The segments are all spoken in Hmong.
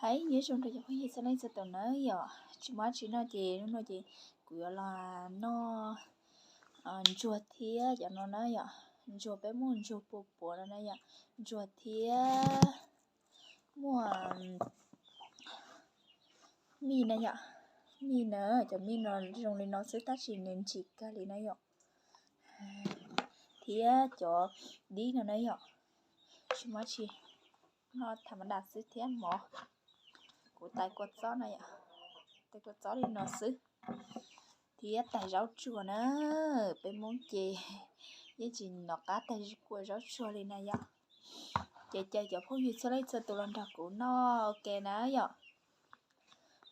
Hais nyob zoo rau cov phooj ywg txhua leej txhua tus na yom. Tsis muaj dab tsi noj ces hnub no ces kuv yuav los noj ntsuag thiab cov no na yom. Ntsuag peb muaj ntsuag puas puav no na yom. Ntsuag thiab muaj mij na yom. Mij na, cov mij no zoo li no xwb tab sis nws ntsim kawg li na yom. Thiab cov dib no na yom. Tsis muaj dab tsi, noj tham ma das xwb thiab mov. Kuv tais kua txob na yom, tais kua txob li no xwb. Thiab tais zaub tsuag na, peb Hmoob ces yeej tsis nco qab tais kua zaub tsuag li na yom. Ces caw cov phooj ywg txhua leej txhua tus los nrog kuv noj ua ke na yom.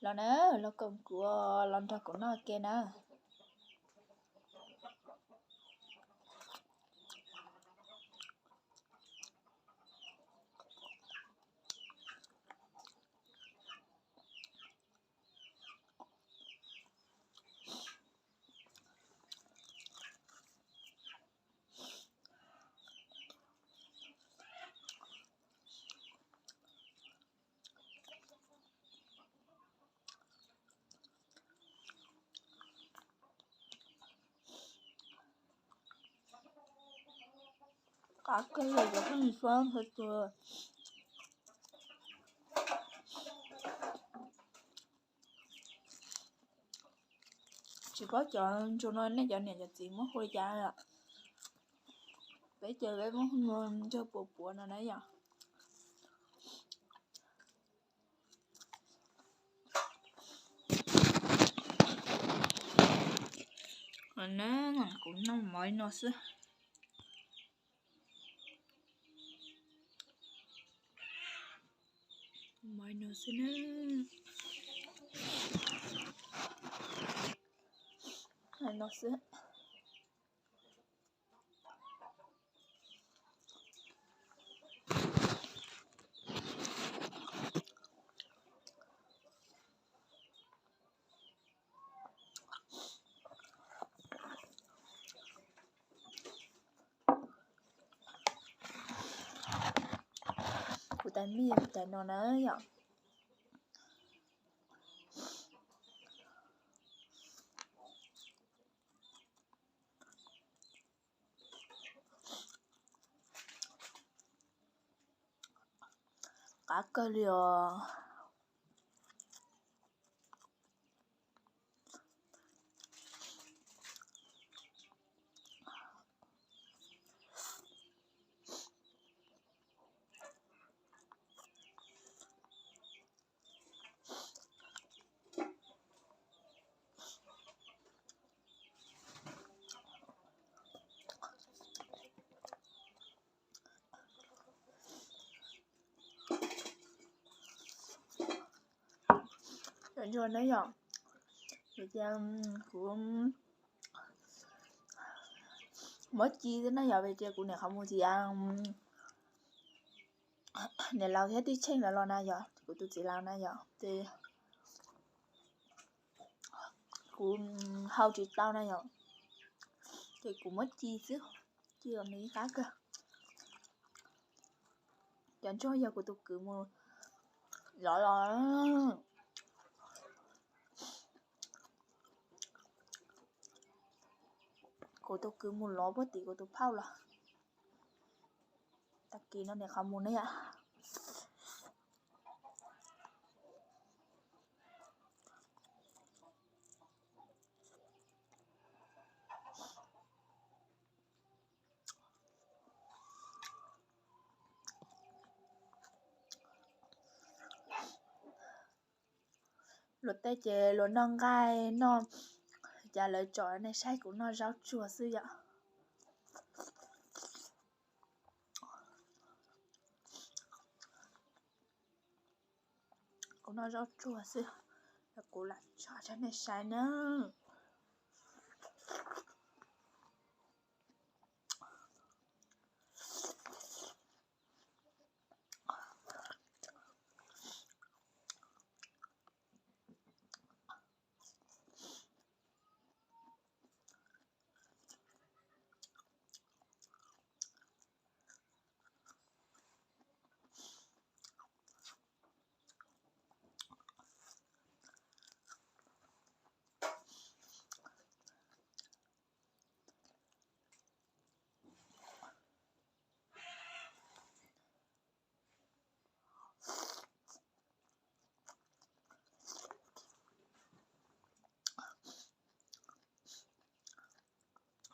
Los na, los koom kuv los nrog kuv noj ua ke na. Qab kawg li cov phooj ywg txhua leej txhua tus. Tsis paub cov ntsuag no nej cov niam cov txiv muab hu li cas lawm. Peb ces peb muab hu ntsuag puas puav no na yom. Kuv noj mov li no xwb. Mov li no xwb na. Li no xwb. Kuv tais mij kuv tais no na yom. Qab kawg li os. Cov ntsuag na yom, vim tias kuv muab ci xwb na yom, vim tias kuv niam qhov mus txiv, niam laus thiab tij tsheej lawv los na yom, kuv tus txiv laus na yom, ces kuv hau tsis tau na yom, ces kuv muab ci xwb, ci los nws ib qab kawg. Cov ntsuag yog kuv tus kwv mus lov los, kuv tus kwv mus lov puag tim kuv tus phauj los. Tag kis no niam qhov mus ne yom. Luag tej ces luag noj nqaij noj, cas lawv tsom nej saib kuv noj zaub tsuag xwb yom. Kuv noj zaub tsuag xwb, kuv lam tso rau nej saib na.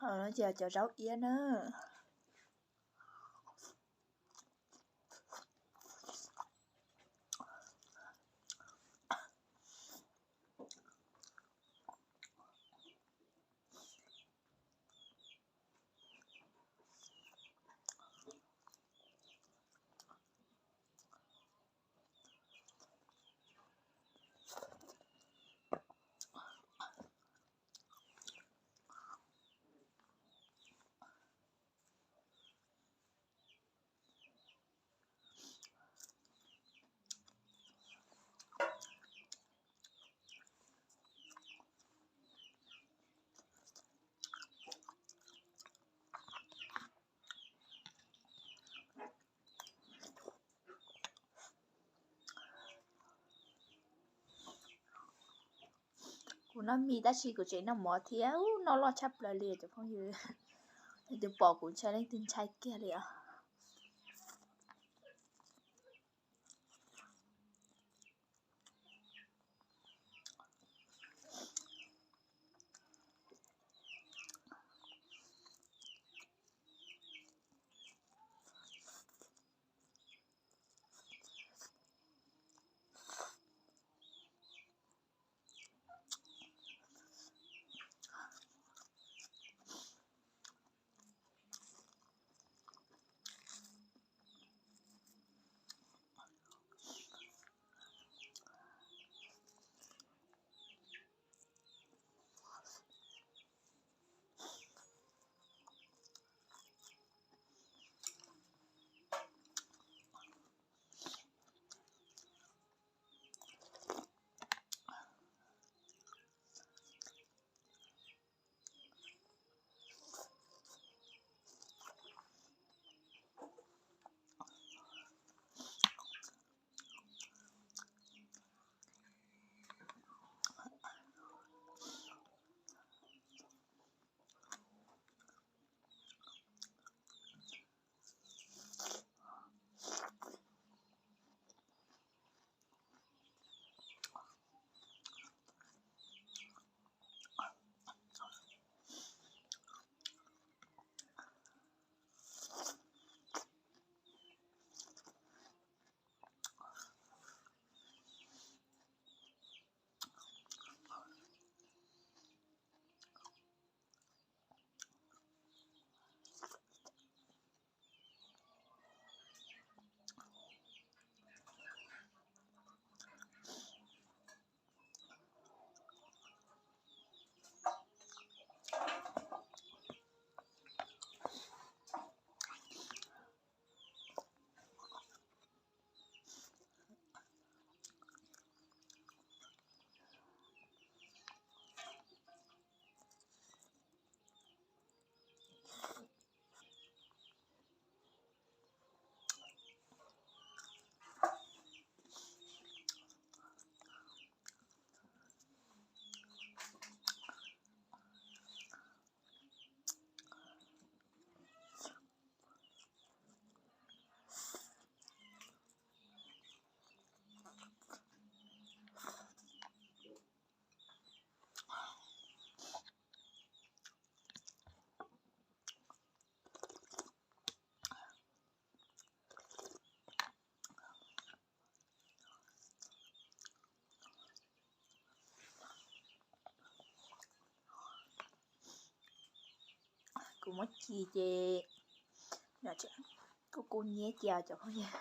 Ces cov zaub iab na. Kuv noj mis tab sis kuv tseem noj mov thiab, noj loj tshaj plaws li cov phooj ywg. Leej twg pom kuv ntshai leej twg ntshai kiag li os. Kuv muab ci ces kuv kuj nyiab cia cov phooj ywg.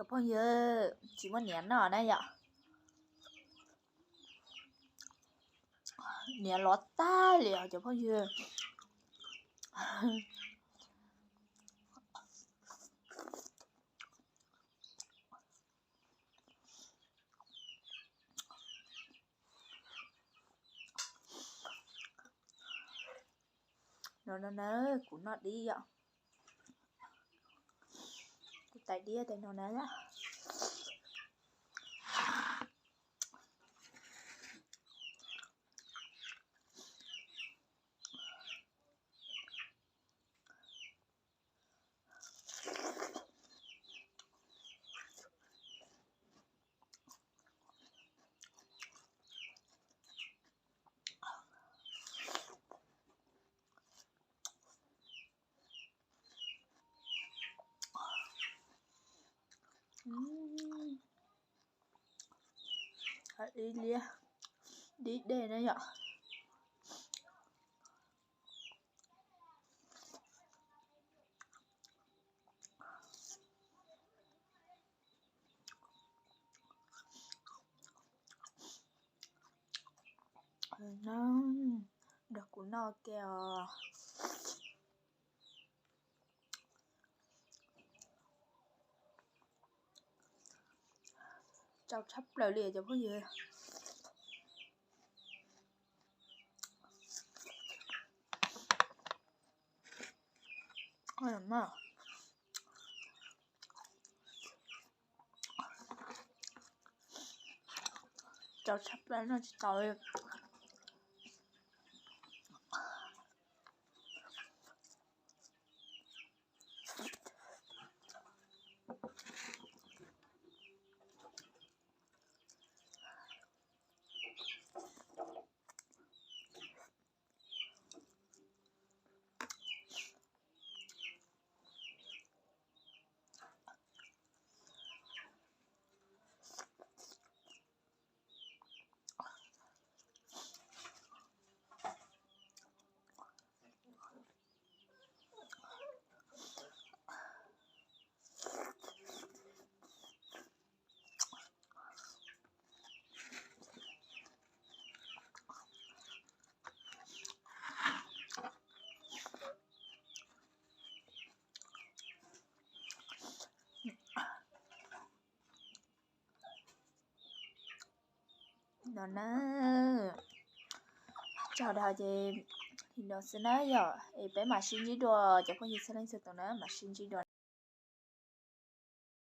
Cov phooj ywg, tsis muaj niam noj na yom. Niam lov tag li os cov phooj ywg. No no na, kuv noj dib yom. Kuv tais dib tais no na. Ib liab dib dej na yom. Nrog kuv noj ke os. Tsau tshaj plaws li cov phooj ywg. Tsau tshaj plaws noj tsis tau li. No na, tso dag ces li no xwb na yom, es peb mam sib ntsib dua cov phooj ywg txhua leej txhua tus na, mam sib ntsib dua.